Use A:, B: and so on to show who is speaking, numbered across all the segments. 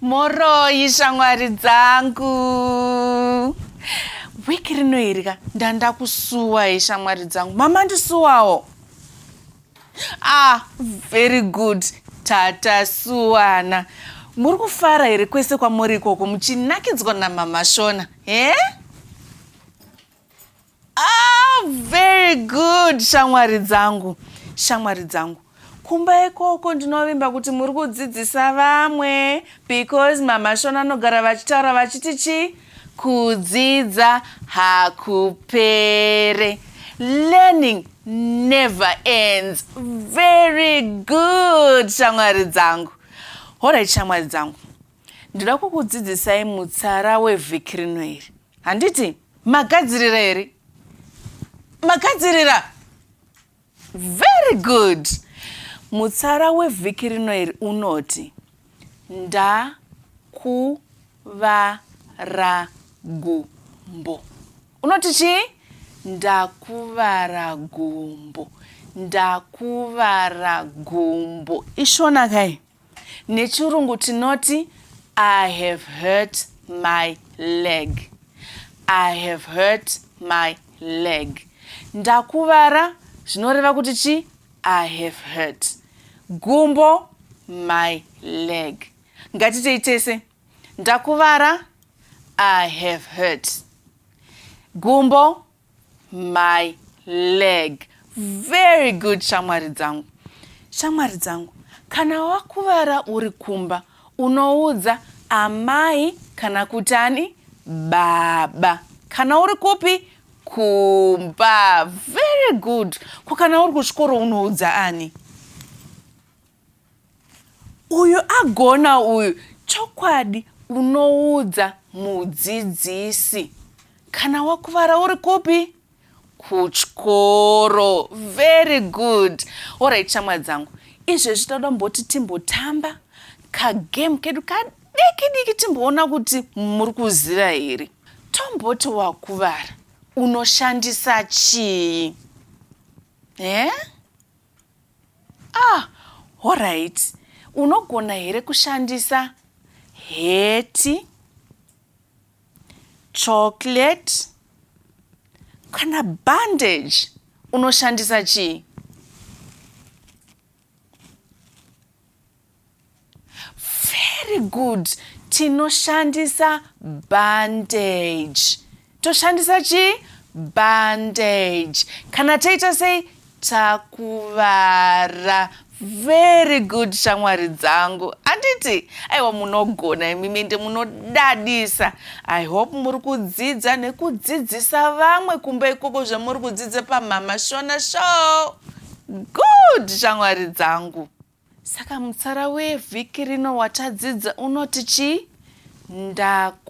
A: Mhoroi shamwari dzangu. Wiki rino iri ka ndandakusuwai shamwari dzangu. Mama ndisuwawo. Ah, very good. Tatasuwana. Muri kufara here kwese kwamuri ikoko muchinakidzwa namama Shona? Eh? Ah, very good shamwari dzangu. Shamwari dzangu. Kumba ikoko ndinovimba kuti muri kudzidzisa vamwe because mama Shona anogara vachitaura vachiti chi kudzidza hakupere. Learning never ends. Very good shamwari dzangu. Horait shamwari dzangu. Ndoda kukudzidzisai mutsara wevhiki rino iri. Handiti magadzirira here? Magadzirira? Very good. Mutsara wevhiki rino iri unoti ndakuvara gumbo. Unoti chii? Ndakuvara gumbo. Ndakuvara gumbo. Ishona kai? Nechirungu tinoti I have hurt my leg. I have hurt my leg. Ndakuvara zvinoreva kuti chi? I have hurt. Gumbo, my leg. Ngatitei tese. Ndakuvara, I have hurt. Gumbo, my leg. Very good shamwari dzangu. Shamwari dzangu, kana wakuvara uri kumba unoudza amai kana kuti ani? Baba. Kana uri kupi? Kumba. Very good. Ko kana uri kuchikoro unoudza ani? Uyu agona uyu. Chokwadi unoudza mudzidzisi. Kana wakuvara uri kupi? Kuchikoro. Very good. Alright shamwari dzangu. Izvezvi toda kumboti timbotamba kagame kedu kadiki diki timboona kuti muri kuziva here. Tomboti wakuvara unoshandisa chii? Eh? Ah, horait. Unogona here kushandisa heti, chocolate kana bandage? Unoshandisa chii? Very good. Tinoshandisa bandage. Toshandisa chii? Bandage. Kana taita sei? Takuvara. Very good shamwari dzangu. Handiti? Aiwa munogona imimi ende munodadisa. I hope muri kudzidza nekudzidzisa vamwe kumba ikoko zvamuri kudzidza paMama Shona Show. Good shamwari dzangu. Saka mutsara wevhiki rino watadzidza unoti chii? Ndakuvara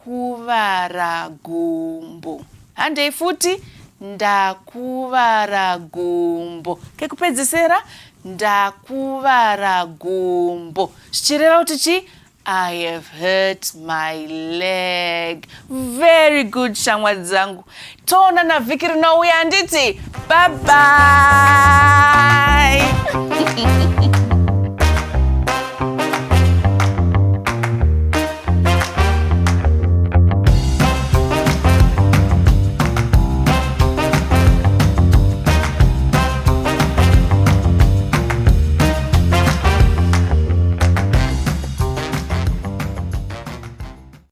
A: gumbo. Handei futi. Ndakuvara gumbo. Kekupedzisera, ndakuvara gumbo. Zvichireva kuti chii? I have hurt my leg. Very good shamwari dzangu. Toonana vhiki rinouya handiti? Bye bye.